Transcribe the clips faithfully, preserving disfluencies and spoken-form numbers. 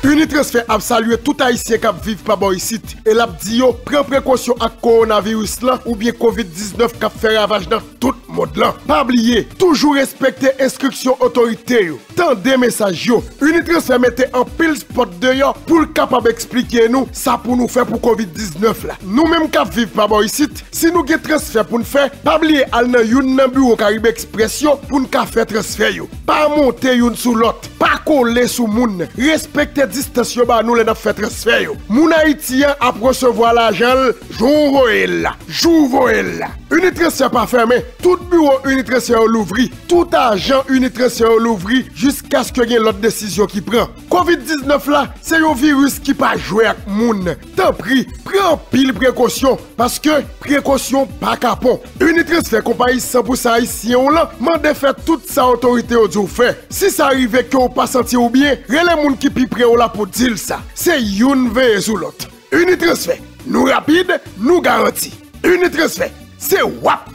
Unitransfer ap salye tout Ayisyen k ap viv pa bò isit e l ap di yo pran prekosyon ak kowonaviris lan oubyen kovid diznèf k ap fè ravaj nan tout mond lan. Pa bliye, toujou respekte enstriksyon otorite yo. Tande mesaj yo. Unitransfer mete anpil spòt deyò pou l kapab eksplike nou sa pou nou fè pou kovid diznèf la. Nou menm k ap viv pa bò isit, si nou gen transfè pou n fè, pa bliye al nan youn nan biwo Caribe Express yo pou n ka fè transfè yo. Pa monte youn sou lòt. Pa kole sou moun. Respekte distans yo ba nou lè n ap fè transfè yo. Moun Ayiti an ap resevwa lajan l jou w voye l la. Jou w voye l la. Unitransfer pa fèmen. Tout biwo Unitransfer yo louvri. Tout ajan Unitransfer yo louvri jiskaske gen lòt desizyon ki pran. Kovid diznèf la, se yon viris ki pa jwe ak moun. Tanpri, pran anpil prekosyon, paske prekosyon pa kapon. Unitransfer, konpayi san pou san ayisyen w lan, mande fè tout sa otorite yo di w fè. Si sa rive ke w pa santi w byen, rele moun ki pi pre w la pou di l sa. Se youn veye sou lòt. Unitransfer, nou rapid, nou garanti. Unitransfer, se w ap!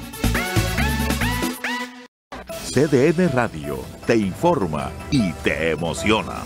C D N Radio te informa y te emociona.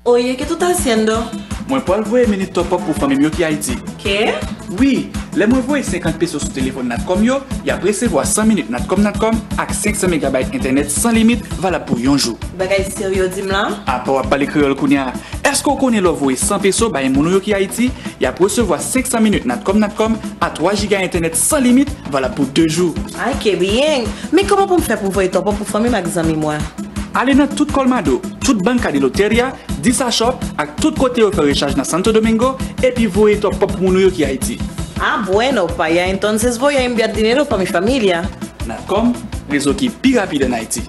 Oye, ¿qué tú estás haciendo? Mwen pral voye minit top up pou fanmi m yo ki Ayiti. ¿Qué? Wi, lè mwen voye senkant peso sou telefòn Natcom yo, y ap resevwa san minit Natcom Natcom ak senk san megabayt entènèt san limit valab pou yon jou. Bagay serye w di m la? Apa w ap pale kreyòl kounye a? Èske w konnen lè w voye san peso bay moun ou yo ki Ayiti, y ap resevwa senk san minit Natcom Natcom a twa jiga entènèt san limit valab pou de jou? Ay, ke byen! Men kòman pou m fè pou m voye top up pou fanmi m ak zanmi mwen? Ale nan tout Colmado, tout Banca de Loteria, Disa Shop ak tout kote yo fè rechaj nan Santo Domingo, epi voye top up pou moun ou yo ki Ayiti. Ah, bueno, pa allá entonces voy a enviar dinero pa mi familia. Natcom, rezo ki pi rapid ann Ayiti.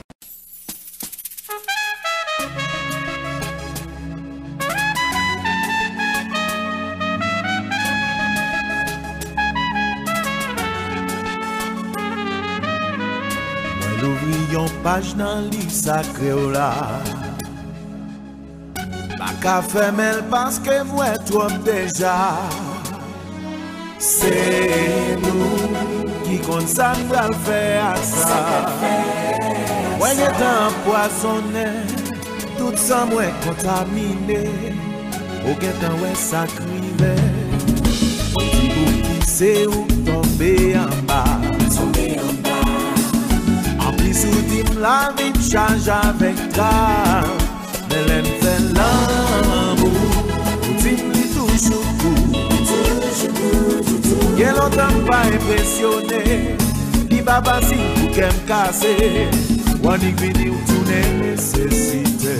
Mwen louvri yon paj nan liv sakre w la. M pa ka fèmen l paske m wè twòp deja. Se nou ki konn sa n pral fè ak sa. Mwen gentan anpwazonnen, tout san mwen kontamine. Ou gentan wè sa k rive. Ou di ou ki se ou k tonbe anba. Anplis ou di m lavi m chaje avèk dram. Men lè n fè lanmou, ou di m li toujou pou. Gen lontan m pa enpresyone, li pa fasil pou kè m kase. W annik vini w tounen nesesite.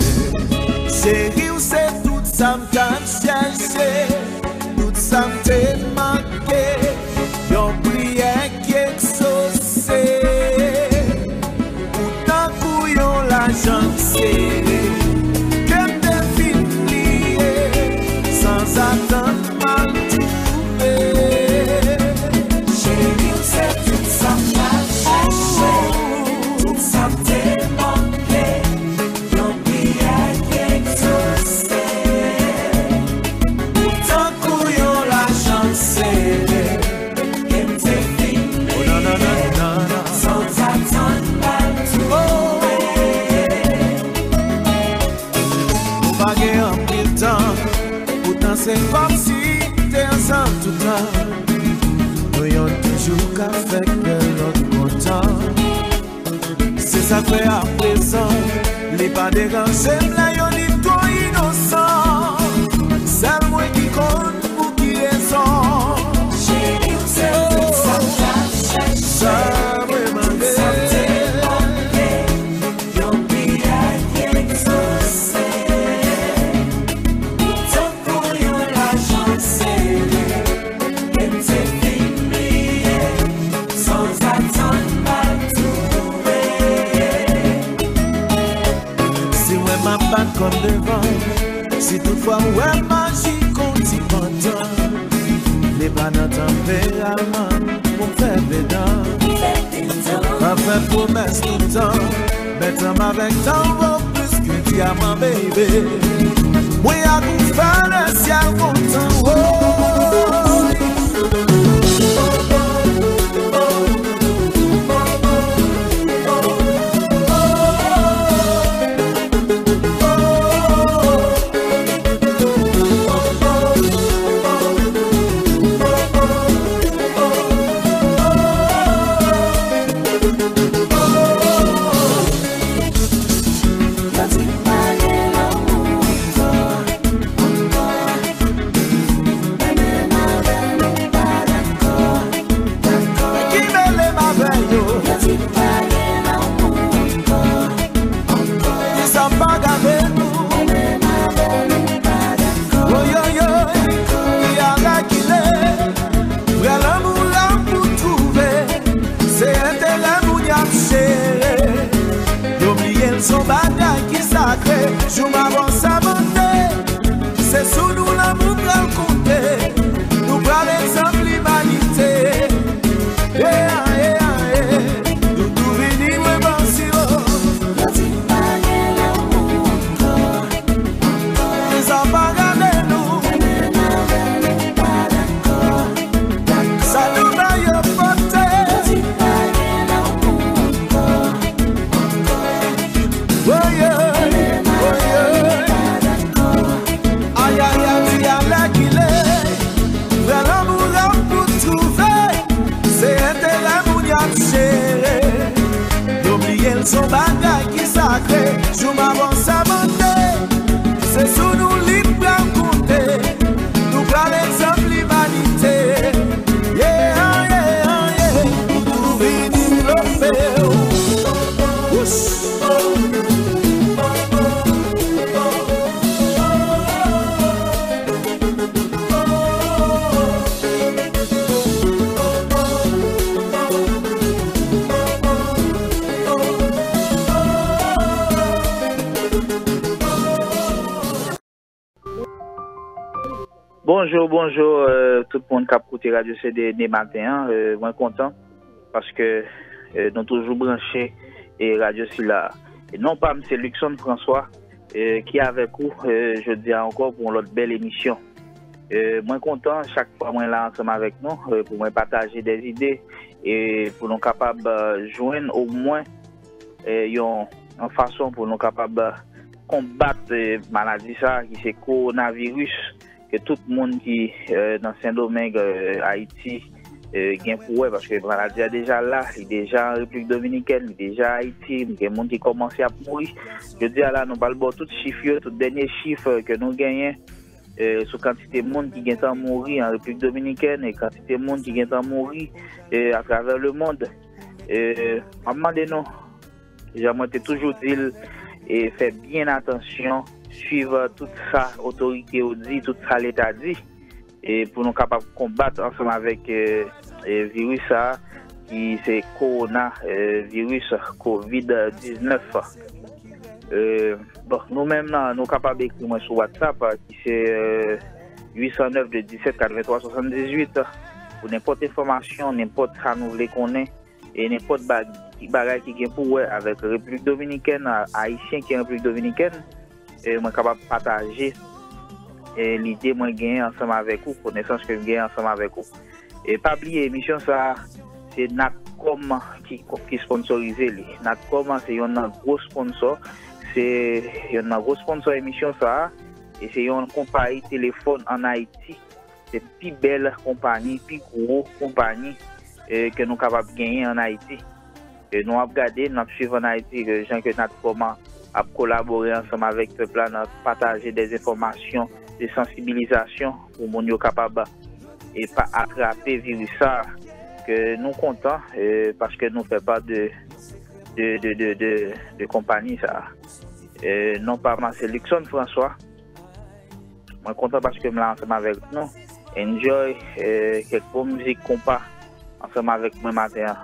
Cheri w se tout sa m t ap chèche, tout sa m te manke. Yon priyè ki egzose. Ou tankou yon lajan sere, ke m te fin bliye, sanzatann m al twouve. Cheri, w se tout sa m t ap chèche, tout sa m te manke, yon priyè ki egzose. Ou tankou yon lajan sere, ke m te fin bliye, sanzatann m al twouve. Nou pa gen anpil tan, poutan se kòmsi n te ansanm tout tan. Nou yonn toujou ka fè kè lòt kontan. Se sa k fè aprezan, li pa deranje m lè yo di m twò inosan. Sèl mwen ki konn pou ki rezon. Cheri, w se tout sa m t ap chèche, sa mwen mande. Sa m te mande, yon priyè ki egzose. Pou yon lajan sere, ke m te fin bliye, sanzatann m al twouve. Si w wè m ap bat kò m devan, si toutfwa w wè m aji kon ti pantan, li pa nan tanperalman pou m fè pedan. Pa fè pwomès tout tan, men tanm avèk tan vo plis ke dyaman, baby. Mwen ak ou fè lesyèl kontan, oh. Yon bagay ki sakre, jou m avanse a monte. Se sou nou lanmou pral konte. Nou pral egzanp limanite. E a, e a, e. Nou tou vini mwen panse yo. Yo di pa gen lanmou ankò. Sa pa gade nou. Sa nou ba yo pote. Woye, woye. Ayaya, di alèkile. Vrè lanmou ap pou twouve. Se enterè moun y ap jere. Yo bliye l se yon bagay ki sakre. Jou m avanse a monte. Se sou nou li pral konte. Nou pral egzanp limanite. Yeah, yeah, yeah. Pou tou vini vlope w. Wouch. Bonjou, bonjou, euh, tout moun k ap koute Radyo C D de maten an. Euh, mwen kontan paske, euh, nou toujou branche e radyo sila. E non pa m, se Luckson François, euh, ki avèk ou, euh, jodi a ankò pou yon lòt bèl emisyon. Euh, mwen kontan chak fwa mwen la ansanm avèk nou, euh, pou mwen pataje dè ide e pou nou kapab, euh, jwenn omwen, euh, yon, yon fason pou nou kapab, euh, konbat, euh, maladi sa a ki se kowonaviris ke tout moun ki, euh, nan Sendomeng, euh, Ayiti, euh, gen pou wè, paske maladi a deja la, li deja an Repiblik Dominikèn, li deja Ayiti, gen moun ki kòmanse ap mouri. Jodi a la, nou pral ba w tout chif yo, tout dènye chif, euh, ke nou genyen, euh, sou kantite moun ki gentan mouri an Repiblik Dominikèn e kantite moun ki gentan mouri, euh, atravè lemonn. Euh, m ap mande nou, jan mwen te toujou di l, e fè byen atansyon, swiv tout sa otorite yo di, tout sa Leta di, e pou nou kapab konbat ansanm avèk, e, e, viris sa a, ki se kowona, e, viris kovid diznèf. E, bon, nou menm nan, nou kapab ekri mwen sou WhatsApp, ki se, e, uit san nèf de disèt katrevenntwa swasanndizuit, pou nenpòt enfòmasyon, nenpòt sa nou vle konnen, e nenpòt bag-, bagay ki gen pou wè avèk Repiblik Dominikèn, a-, Ayisyen ki an Repiblik Dominikèn, e mwen kapab pataje, e lide mwen genyen ansanm avèk ou, konesans ke m genyen ansanm avèk ou. E pa bliye, emisyon sa a, se Natcom ki, ki sponsorize li. Natcom se youn nan gwo sponsò, se youn nan gwo sponsò emisyon sa a, e se yon konpayi telefòn ann Ayiti. Se pi bèl konpayi, pi gwo konpayi, e, ke nou kapab genyen ann Ayiti. E, nou ap gade, n ap swiv ann Ayiti, e, jan ke Natcom ap kolabore ansanm avèk pèp la nan pataje dè enfòmasyon, de sansibilizasyon pou moun yo kapab, e, pa atrape viris sa a. Ke nou kontan, e, paske nou fè pa de, de, de, de, de, de konpayi sa a. E, non pa m se Luckson François. Mwen kontan paske m la ansanm avèk nou. Enjoy, eh, kèk bon mizik konpa ansanm avèk mwen maten an.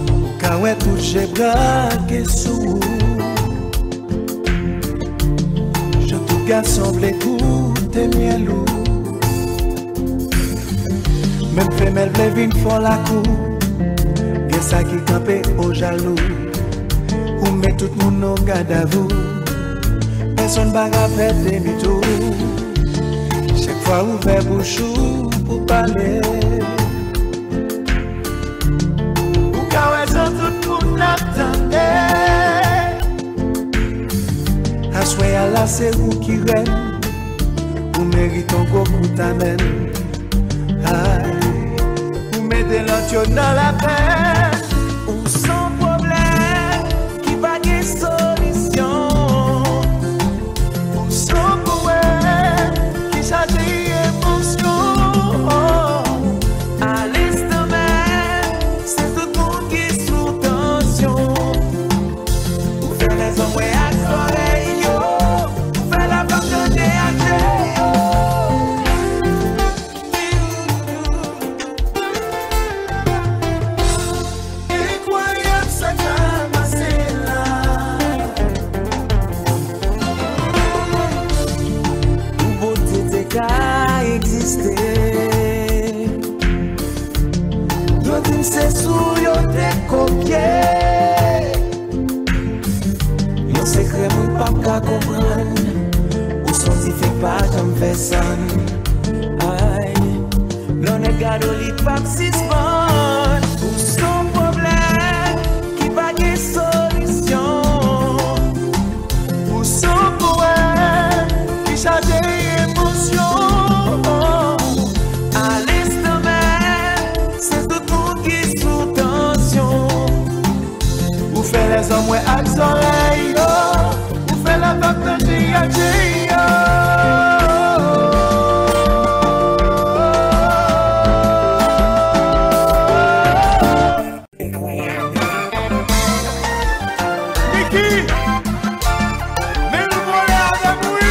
Ou ka wè tout je brake sou ou. Jan tout gason vle goute myèl ou. Menm femèl vle vin fò lakou. Gen sa ki kanpe o jalou. Ou met tout moun o gadavou. Pèsonn pa ka fè demi tou. Chak fwa ou ouvè bouch ou pou pale. Ou ka wè jan tout moun ap tande. Aswè a la se ou ki rèn. Ou merit on gwo kout amèn. Ay, ou mete lòd Yo nan lapè, ou son pwoblèm ki pa gen solisyon. Ou son powèm ki chaje emosyon. Alenstan menm, se tout moun ki sou tansyon. Ou fè lèzòm wè ak zòrèy yo. Ou fè lafam tande ak je yo. Enkwayab sa k ap pase la. Pou bote te ka egziste, yo di m se sou yo te kopye. Yon sekrè moun p ap ka konprann. Ou soti fèk pa janm fè sann. Ay, lè w nèk gade w li p ap sispann. Ou son pwoblèm ki pa gen solisyon. Ou son powèm ki chaje emosyon. Alenstan menm, se tout moun ki sou tansyon. Ou fè lèzòm wè ak zòrèy yo. Ou fè lafam tande ak je yo. Niki, men nou vole avè m wi.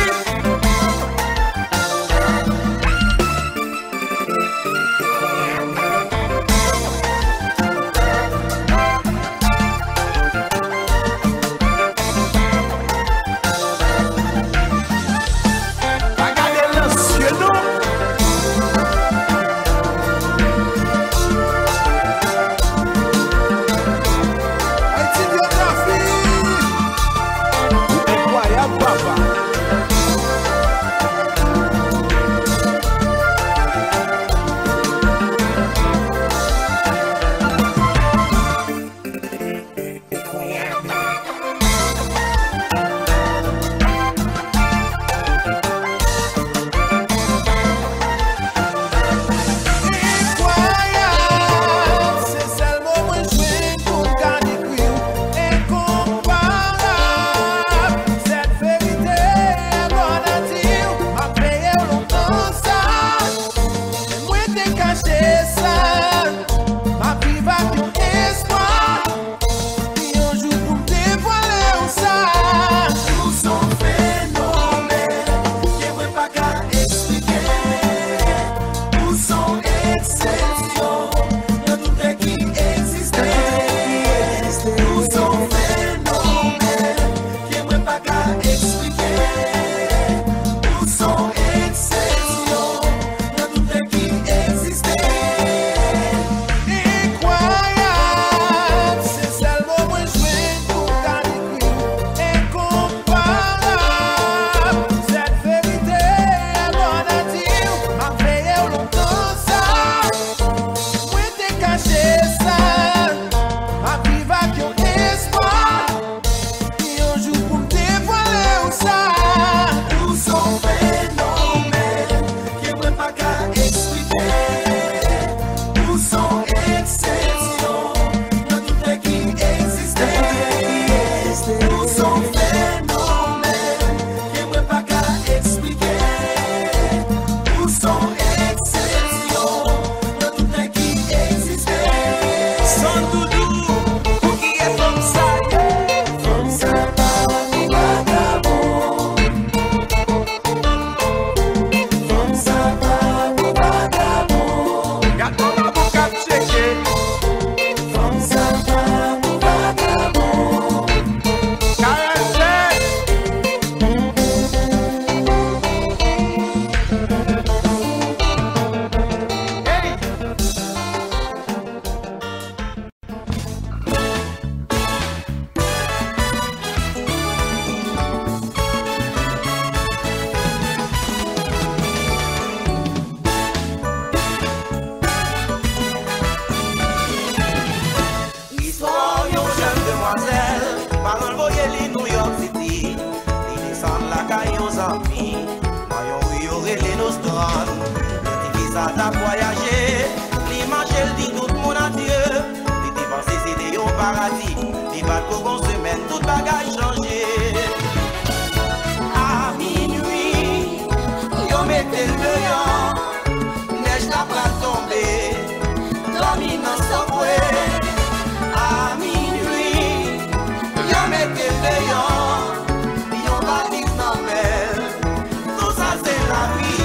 Li pa t ko gon semèn, tout bagay chanje. A minwi, yo mete l deyò. Nèj la pral tonbe, dòmi nan sanbwe. A minwi, yo mete l deyò. Yon valiz nan men l. Tout sa se lavi.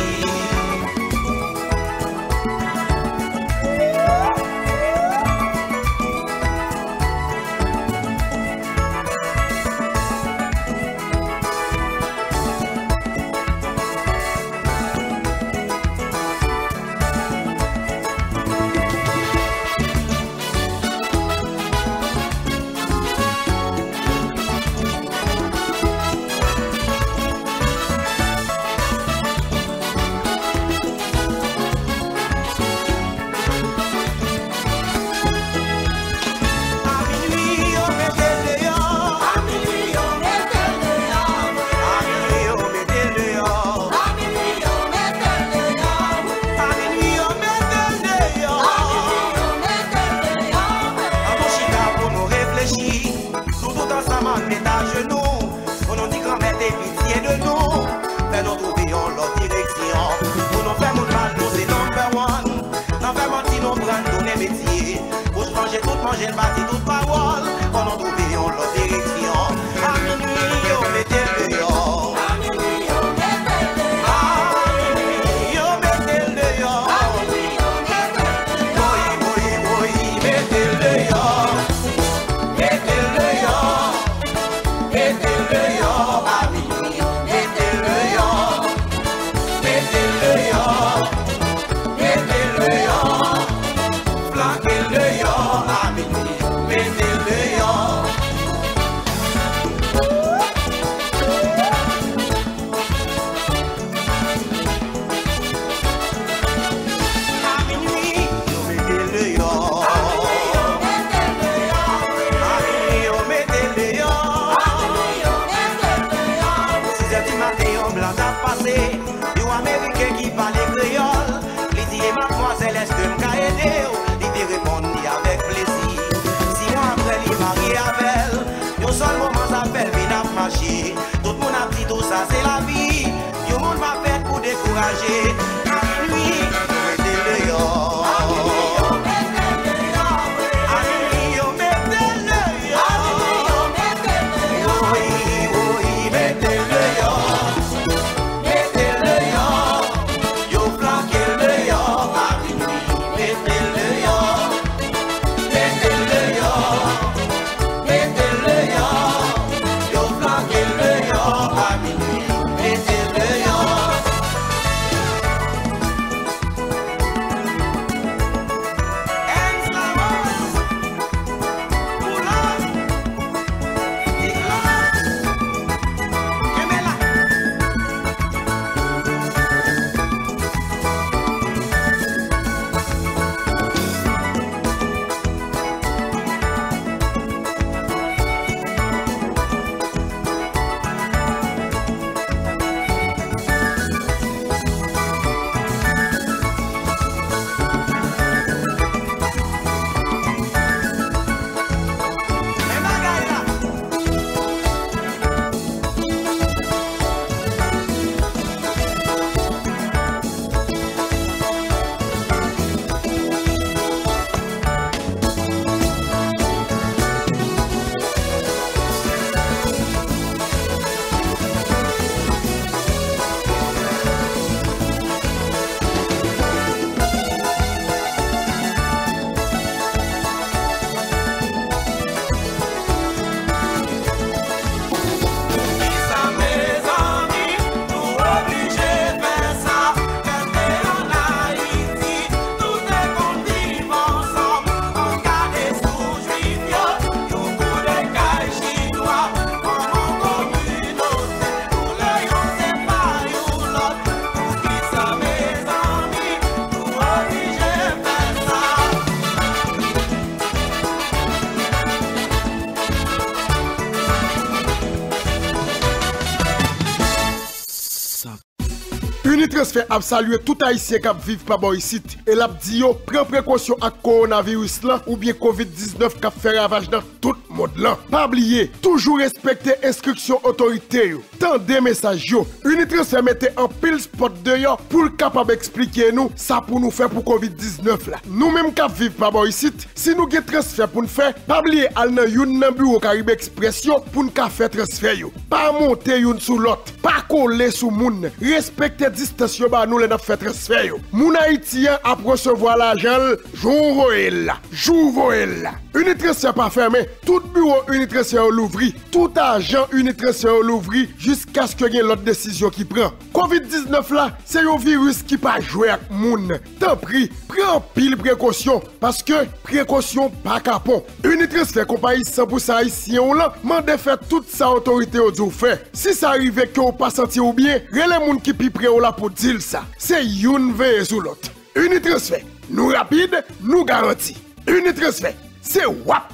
Transfè ap salye tout Ayisyen k ap viv pa bò isit e l ap di yo pran prekosyon ak kowonaviris lan oubyen kovid diznèf k ap fè ravaj nan tout mond lan. Pa bliye, toujou respekte enstriksyon otorite yo. Tande mesaj yo. Unitransfè mete anpil spòt deyò pou l kapab eksplike nou sa pou nou fè pou kovid diznèf la. Nou menm k ap viv pa bò isit, si nou gen transfè pou n fè, pa bliye al nan youn nan biwo Caribe Express yo pou n ka fè transfè yo. Pa monte youn sou lòt. Pa kole sou moun. Respekte distans yo ba nou lè n ap fè transfè yo. Moun Ayiti an ap resevwa lajan l jou w voye l la. Jou w voye l la. Unitransfè pa fèmen. Tout biwo Unitransfè yo louvri. Tout ajan Unitransfè yo louvri jiskaske gen lòt desizyon ki pran. Kovid diznèf la, se yon viris ki pa jwe ak moun. Tanpri, pran anpil prekosyon, paske prekosyon pa kapon. Unitransfè, konpayi san pou san ayisyen w lan, mande fè tout sa otorite yo di w fè. Si sa rive ke w pa santi w byen, rele moun ki pi pre w la pou di l sa. Se youn veye sou lòt. Unitransfè, nou rapid, nou garanti. Unitransfè, se w ap.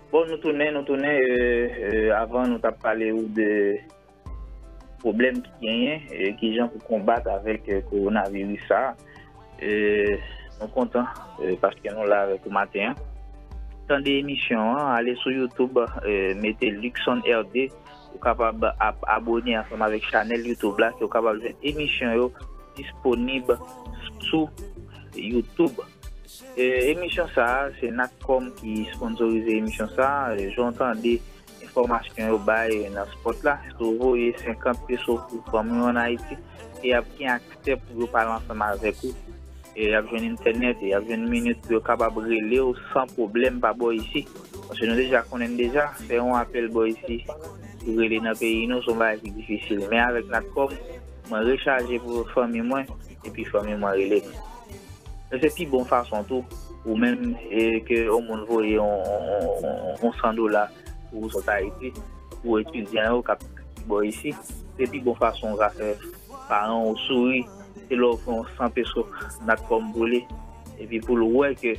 Bon, nou tounen, nou tounen. E, e, avan, nou t ap pale ou de pwoblèm ki genyen, e, kijan pou konbat avèk e, kowonaviris sa a. E, nou kontan e, paske nou la avèk ou maten an. Tande emisyon an, ale sou YouTube, e, mete Luckson R D. Ou kapab ap abone ansanm avèk chanèl YouTube la, ke w kapab jwenn emisyon yo disponib sou YouTube. E, emisyon sa a, se Natcom ki sponsorize emisyon sa a. E, jan w tande enfòmasyon yo bay nan spòt la, si w voye senkant peso pou fanmi w ann Ayiti, e y ap gen aksè pou yo pale ansanm avèk ou. E y ap jwenn entènèt, e y ap jwenn minit pou yo kapab rele w san pwoblèm pa bò isi. Paske nou deja konnen deja, fè yon apèl bò isi pou rele nan peyi nou, se yon bagay ki difisil. Men avèk Natcom, mwen rechaje pou fanmi mwen, epi fanmi mwen rele m. Men se pi bon fason tou, ou menm, e ke yon moun voye yon, yon, yon, yon san dola pou w sot Ayiti, pou etidyan yo k ap bò isi, se pi bon fason ou ka fè paran w souri, se lè w fè yon san peso Natcom pou li, epi pou l wè ke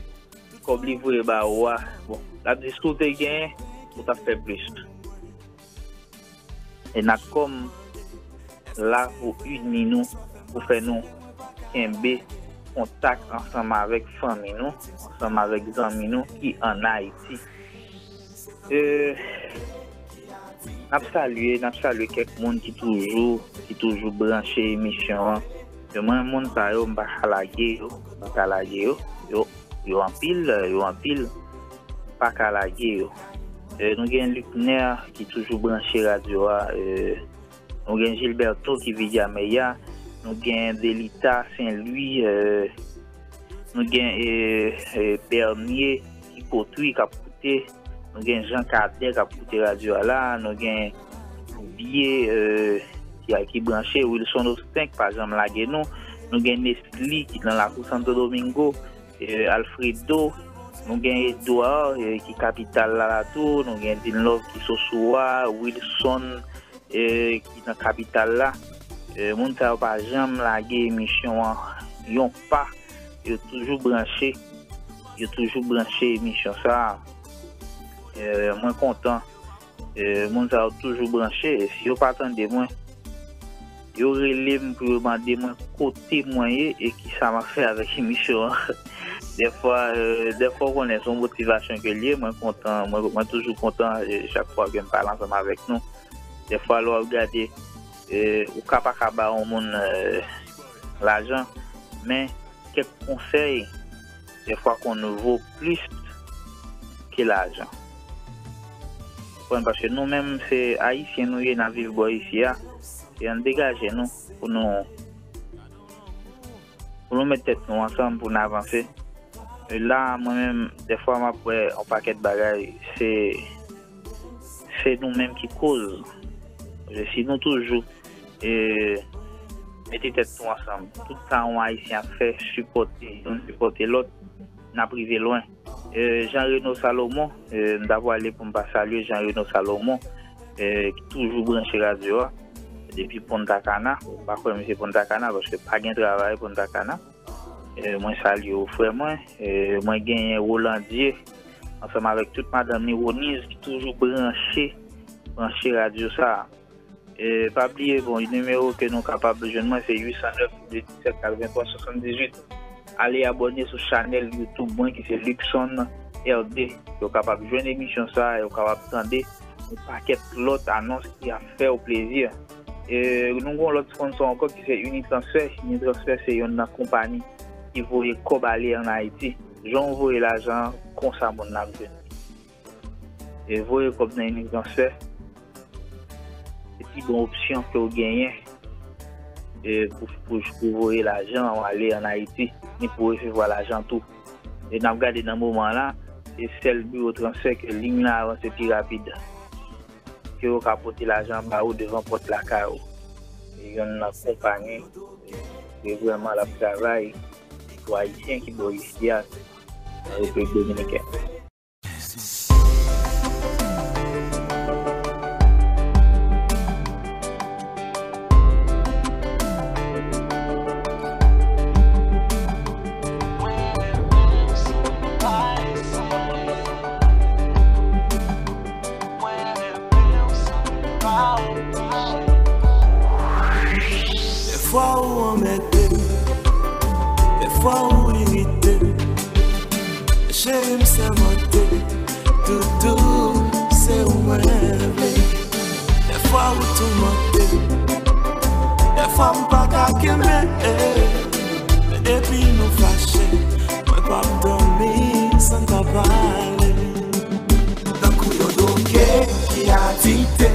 kòb li voye ba ou a, bon, l ap di si w te genyen, ou t ap fè plis. E Natcom la pou ini nou, pou fè nou kenbe kontak ansanm avèk fanmi nou, ansanm avèk zanmi nou ki ann Ayiti. E, n ap salye, n ap salye kèk moun ki toujou, ki toujou branche emisyon an. E mwen, moun sa yo, m pa ka lage yo, m pa ka lage yo. Yo, yo anpil, yo anpil, m pa ka lage yo. E, nou gen Luckner ki toujou branche radyo a. E, nou gen Gilberto ki Vidyame a. Nou gen Delita Saint Louis. E, nou gen e, e, Bernier ki Potwi k ap koute. Nou gen Jean Cadet k ap koute radyo a la. Nou gen Bie e, ki, ki branche. Wilson Austin k pa janm lage nou. Nou gen Nesly ki nan lakou Santo Domingo. E, Alfredo, nou gen Edouard, e, ki kapital la la tou, nou gen Dinlove ki Sosua, Wilson, e, ki nan kapital la. E, moun sa yo pa janm lage emisyon an yon pa, yo toujou branche, yo toujou branche emisyon sa a. E, mwen kontan. E, moun sa yo toujou branche. E si yo pa tande mwen, yo rele m pou yo mande mwen kote mwen ye e kisa m ap fè avèk emisyon an. Dèfwa, e, dèfwa w konnen se yon motivasyon ke l ye. Mwen kontan, mwen, mwen toujou kontan e, chak fwa ke m pale ansanm avèk nou. Dèfwa lè w ap gade, e, ou ka pa ka ba yon moun e, lajan, men kèk konsèy dèfwa konn vo plis ke lajan. Konprann? Paske nou menm se Ayisyen nou ye, n ap viv bò isi a. E ann degaje nou pou nou pou nou met tèt nou ansanm pou n avanse. E la, mwen menm, dèfwa m ap wè yon pakèt bagay, se se nou menm ki koz. Paske si nou toujou e, mete tèt nou ansanm, tout sa yon Ayisyen ap fè, sipòte, youn sipòte lòt, n ap rive lwen. E, Jean Reno Salomon, e, m ta pwale pou m pa salye Jean Reno Salomon, e, ki toujou branche radyo a, depi Punta Cana. Ou pa kwè m se Punta Cana, paske pa gen travay Punta Cana. E, mwen salye w, frè mwen. E, mwen genyen Rolandier, ansanm avèk tout madanm li, Roniz, ki toujou branche. branche radyo sa a. E, pa bliye, bon, nimewo ke nou kapab jwenn mwen, se uit san nèf, de disèt, katrevenntwa, swasanndizuit. Ale abòne sou chanèl YouTube mwen ki se Luckson R D. Yo kapab jwenn emisyon sa a, yo kapab tande yon pakèt lòt anons ki ap fè w plezi. E, nou gen yon lòt sponsò ankò ki se Unitransfer. Unitransfer se youn nan konpayi ki voye kòb ale ann Ayiti. Jan w voye lajan an, konsa moun nan ap jwenn li. E voye kòb nan Unitransfer, se pi bon opsyon ke w genyen, e pou, pou, pou voye lajan w ale ann Ayiti, ni pou resevwa lajan tou. E n ap gade nan moman la, se sèl biwo transfè ke liy lan avanse pi rapid, ke yo ka pote lajan ba ou devan pòt lakay ou. E youn nan konpayi ke vrèman l ap travay pou Ayisyen ki bò isi a, nan Repiblik Dominikèn. Dèfwa ou anmède m, dèfwa ou irite m. Cheri m sèmante, doudou, se ou mwen vle. Dèfwa ou toumante m, dèfwa m pa ka kenbe. Men depi nou fache, mwen p ap dòmi san n pa pale. Tankou yon dwoge ki adikte,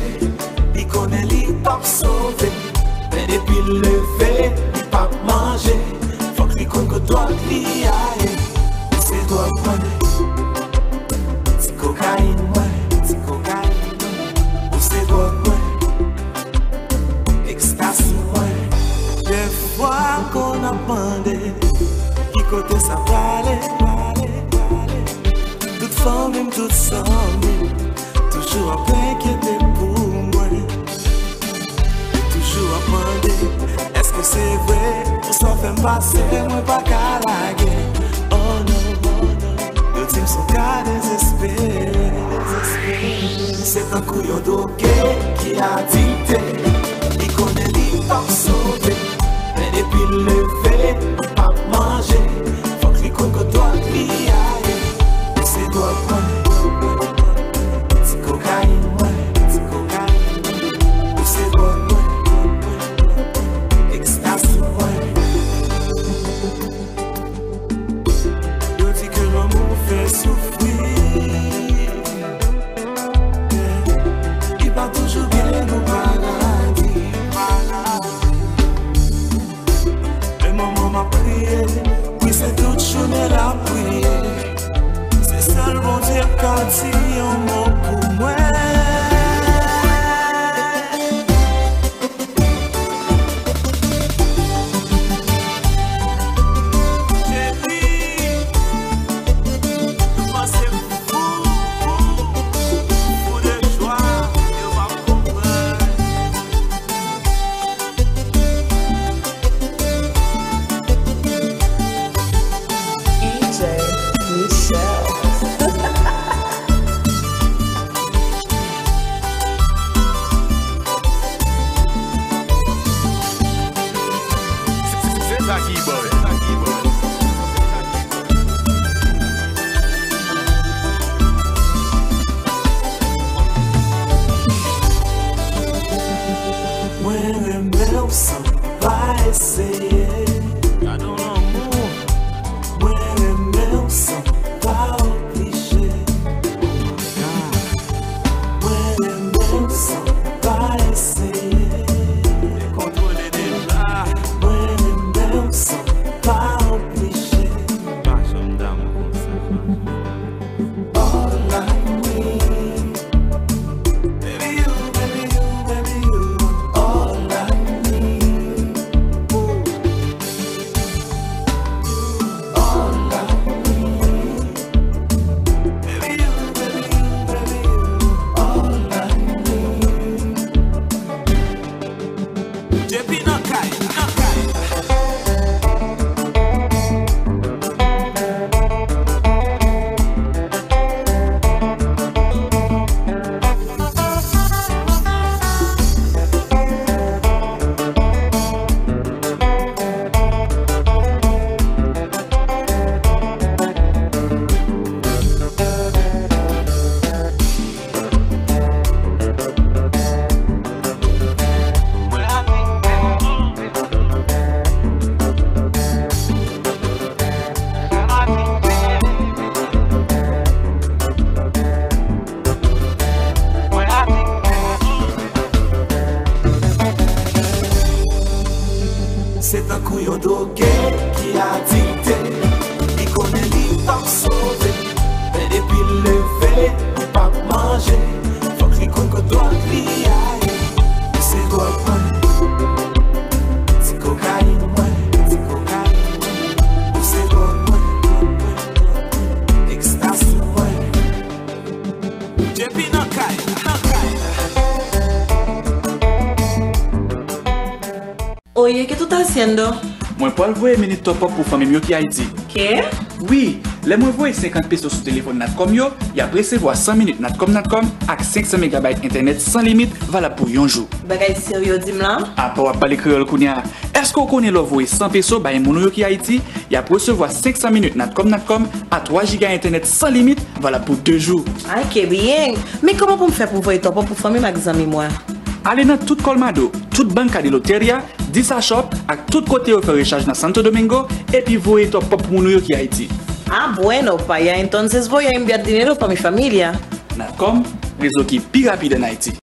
li konnen li p ap sove. Men depi l leve, li p ap manje. Fòk li konn kot dwòg li a ye. Ou se dwòg mwen, ti kokayin mwen, ti kokayin mwen. Ou se dwòg mwen, ekstazi mwen. Dèfwa m konn ap mande, ki kote sa prale, prale, prale. Tout fanmi m, tout zanmi m, toujou ap enkyete pou mwen. Toujou ap mande, èske se vre? Pou sa w fè m pase, mwen pa ka lage. Oh non, oh non. Yo di m se w ka dezespere, dezespere. Se tankou yon dwoge ki adikte. Li konnen li p ap sove. Men depi l leve, li p ap manje. Fòk li konn kot dwòg li a ye. Ou se dwòg mwen, ti kokayin mwen, ti kokayin mwen. Ou se dwòg mwen, ekstazi mwen. Yo di ke lanmou fè soufri. Li pa toujou gen gou paradi. Men manman m ap kriye, wi se tout jounen l ap priye. Se sèl Bondye k ka di yon mo pou mwen. Cheri, nou panse fou, fou, fou de jwa, yo p ap konprann. D J Michel. Se sa ki bon. Mwen renmen w san pa eseye. Gade yon lanmou. Mwen renmen w san pa oblije. Mwen renmen w san pa eseye. Dekontwole deja. Mwen renmen w san pa oblije. Pa janm damou konsa. All I need. Baby, you, baby, you, baby, you. All I need. Ooh. All I need. Baby, you, baby, you, baby, you. All I need. Depi nan kay, nan kay. Sove, men depi l leve, li p ap manje. Fòk li konn kot dwòg li ye. Ou se dwòg mwen, ti kokayin mwen, ti kokayin mwen. Ou se dwòg mwen, dwòg mwen, dwòg mwen, ekstazi mwen. Depi nan kay, nan kay. Oye, ¿qué tú estás haciendo? Mwen pral voye minit top up pou fanmi m yo ki Ayiti. ¿Qué? Wi, lè mwen voye senkant peso sou telefòn Natcom yo, y ap resevwa san minit Natcom Natcom ak senk san megabayt entènèt san limit valab pou yon jou. Bagay serye w di m la? Apa w ap pale kreyòl kounye a? Èske w konnen lè w voye san peso bay moun ou yo ki Ayiti, y ap resevwa senk san minit Natcom Natcom a twa jiga entènèt san limit valab pou de jou? Ay, ke byen! Men kòman pou m fè pou m voye top up pou fanmi m ak zanmi mwen? Ale nan tout Colmado, tout Banca de Loteria, Disa Shop ak tout kote yo fè rechaj nan Santo Domingo, epi voye top up pou moun ou yo ki Ayiti. Ah, bueno, pa allá entonces voy a enviar dinero pa mi familia. Natcom, rezo ki pi rapid ann Ayiti.